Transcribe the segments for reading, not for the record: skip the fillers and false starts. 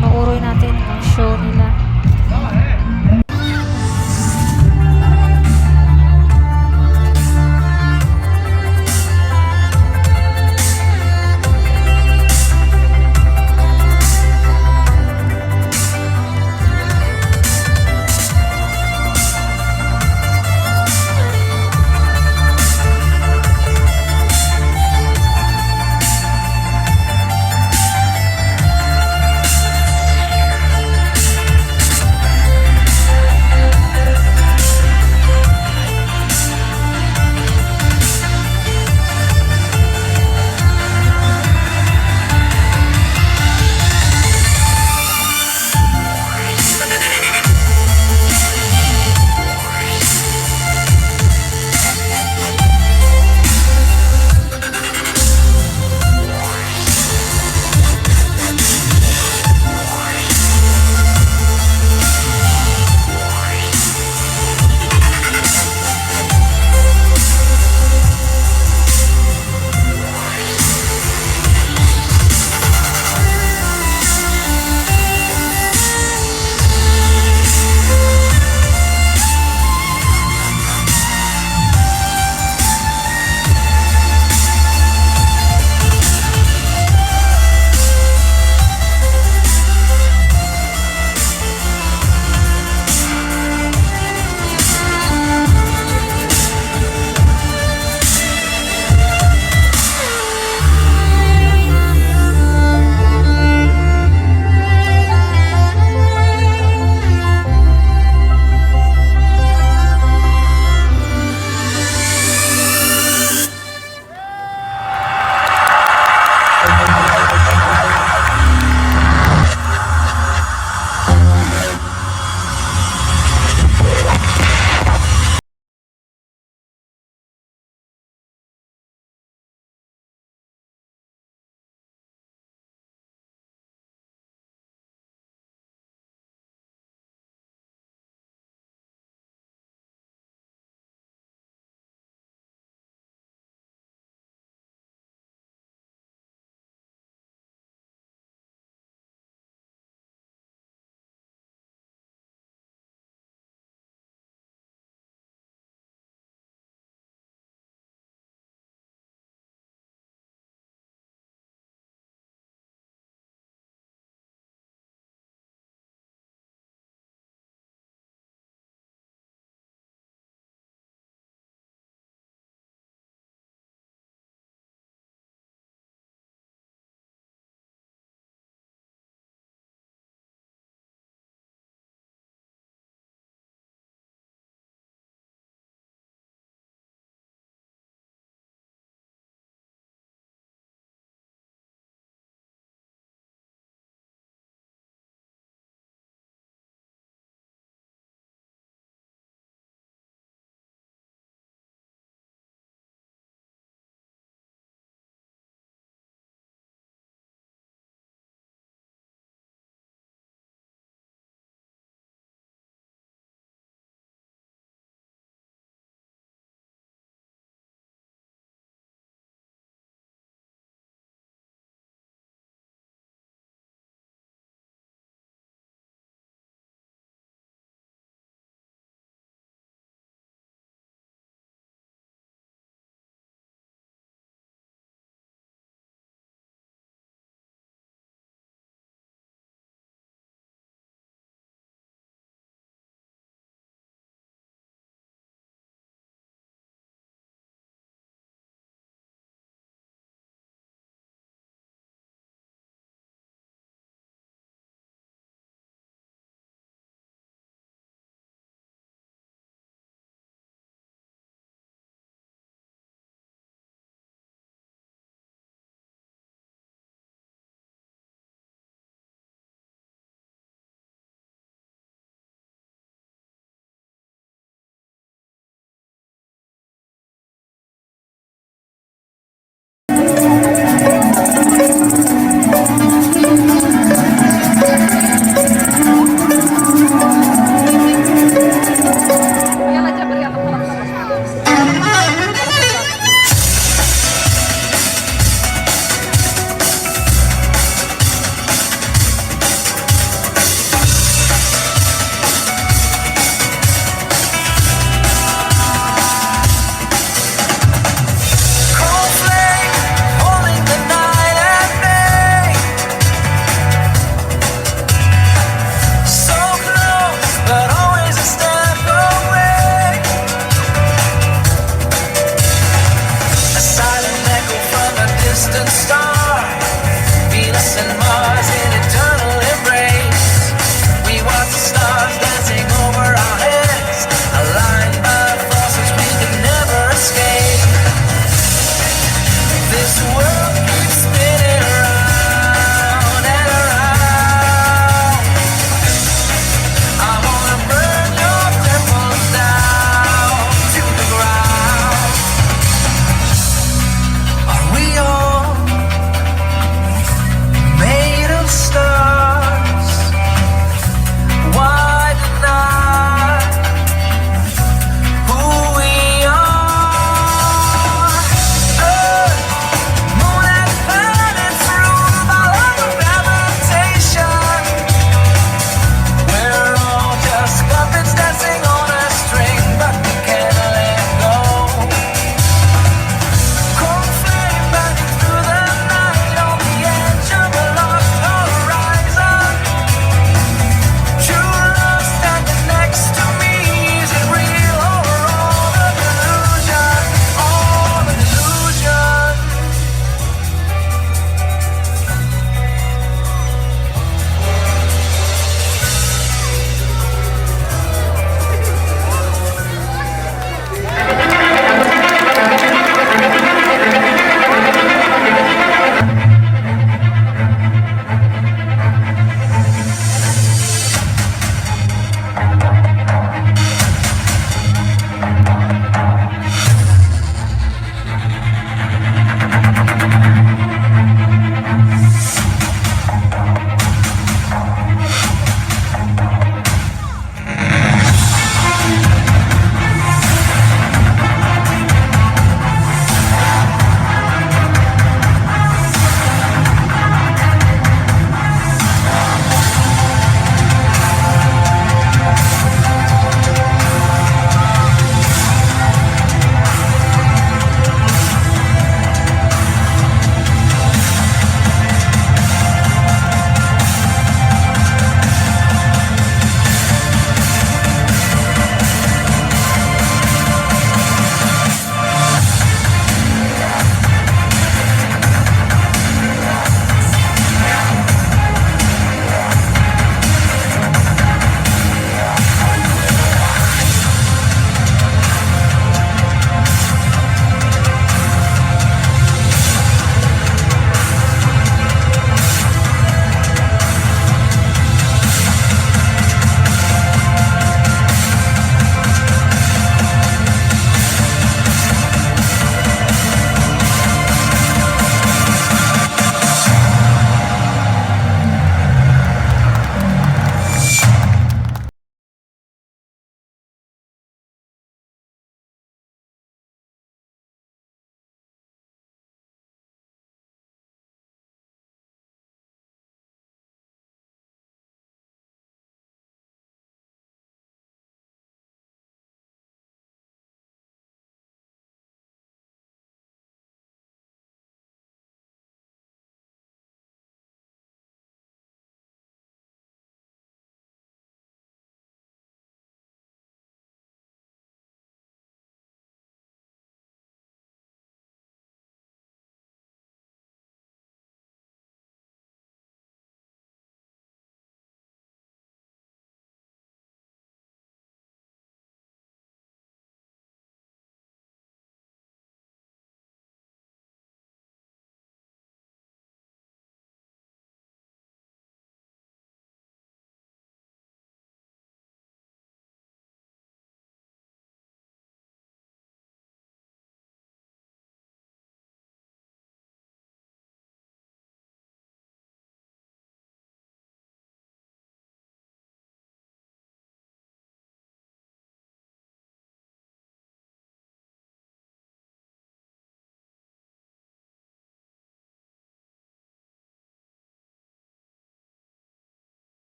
Panoorin natin ang show nila.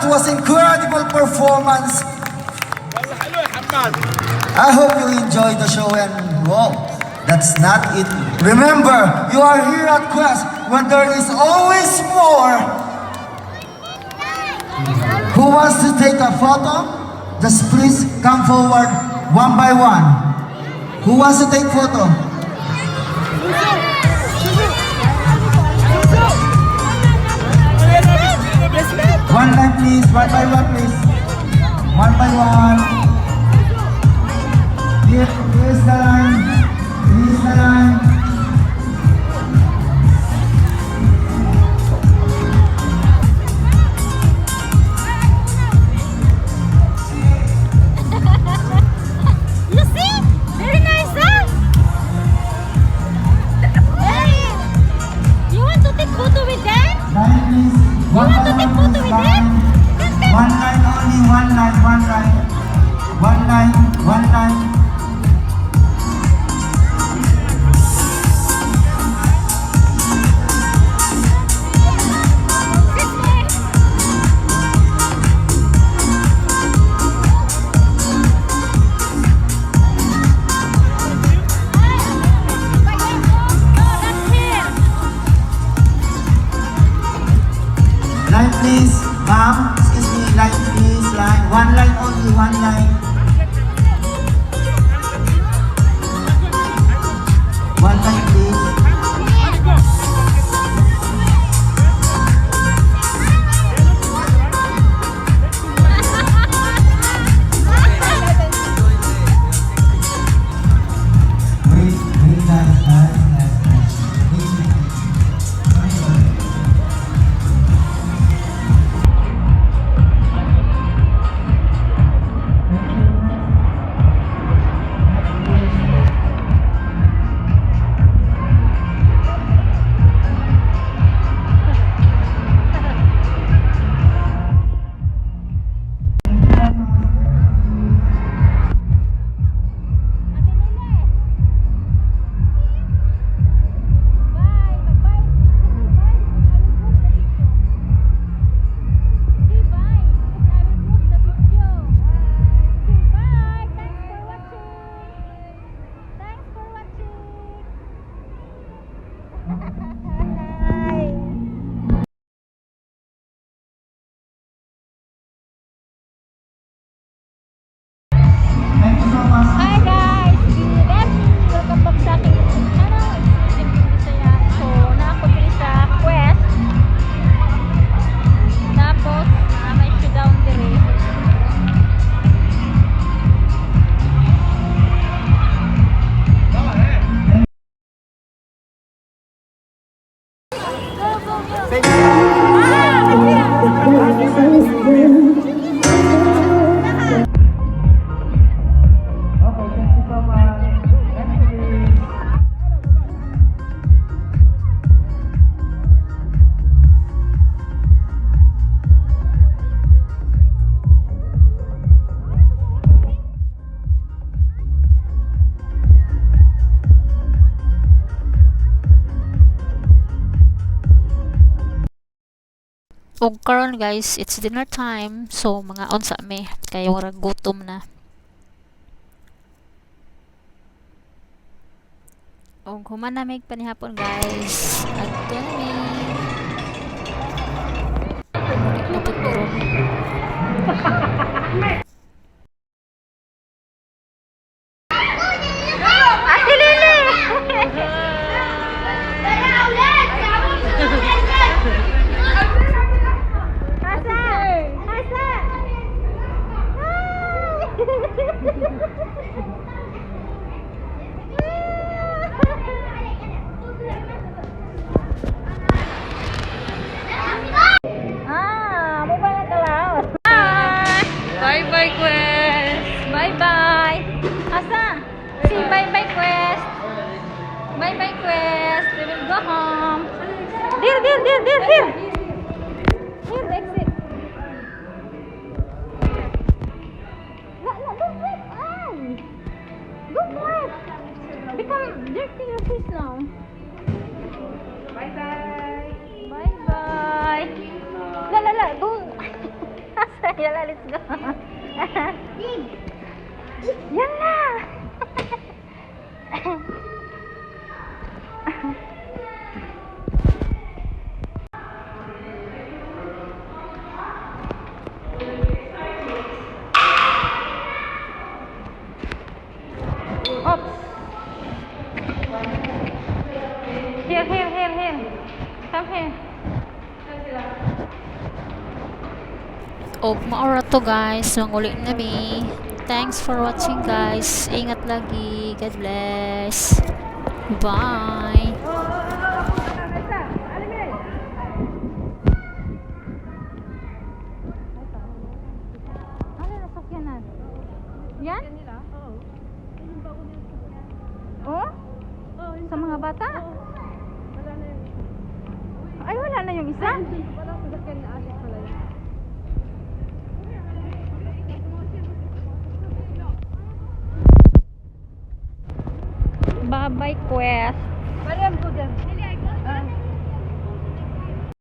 That was incredible performance. والله حلو يا حماد. I hope you enjoyed the show and whoa, that's not it. Remember, you are here at Quest when there is always more. Who wants to take a photo? Just please come forward one by one. Who wants to take photo? One line, please. One by one, please. One by one. Here, here's the line. Here's the line. You see? Very nice, huh? Hey! You want to take photo with them? Line, please. You One want by to take one, photo please. with them? Line. Come, come. One line only. One line. One line. One line. One line. Sit there. No, that's here. Line, please. Ma'am, excuse me. Line, please. Line. One line only. One line. One line, please. Wait, wait, guys, guys, guys, guys. Wait, wait. Sorry, sorry. Ate Lele. Bye. Bye-bye. Bye. I will post the video. Say bye. Because I will post the video. Say bye. Thanks for watching. Thanks for watching. Bye. Thank you so much. Hi guys! Good evening! Welcome back sa aking YouTube channel. It's Simply Bisaya. So, naa ko diri sa Quest. Tapos, may showdown diri. Go, go, go! Ah! Okay, thank you so much. Thank you. Ug karon guys, it's dinner time. So mangaon sa mi kay murag gutom na. Ug human na mig panihapon, guys. Adto na mi. Balik na pud mi ron. Ate Lily! Asa? Asa? Hi! Ah, mo ba nagkalaot? Bye! Bye-bye, Quest! Bye-bye! Asa? Say bye-bye, Quest! Bye-bye, Quest! We will go home. There, there, there, there, here! Here, exit. No, no, don't wipe. Ay! Don't wipe! Become dirty your face now. Bye-bye! Bye-bye! La, la, la, don't. Yalla, let's go. Yalla! Oops. Here, here, here, here. Come here. Og mao ra to, guys, manguli na mi. Thanks for watching, guys. Ingat lagi. God bless. Bye. Ano nasakyanan? Yan? Oo. Oh? Sa mga bata? Wala na yun. Ay, wala na yung isa? Wala sasakyan na asik pala yun. Bye-bye, Quest. Mariam, go there.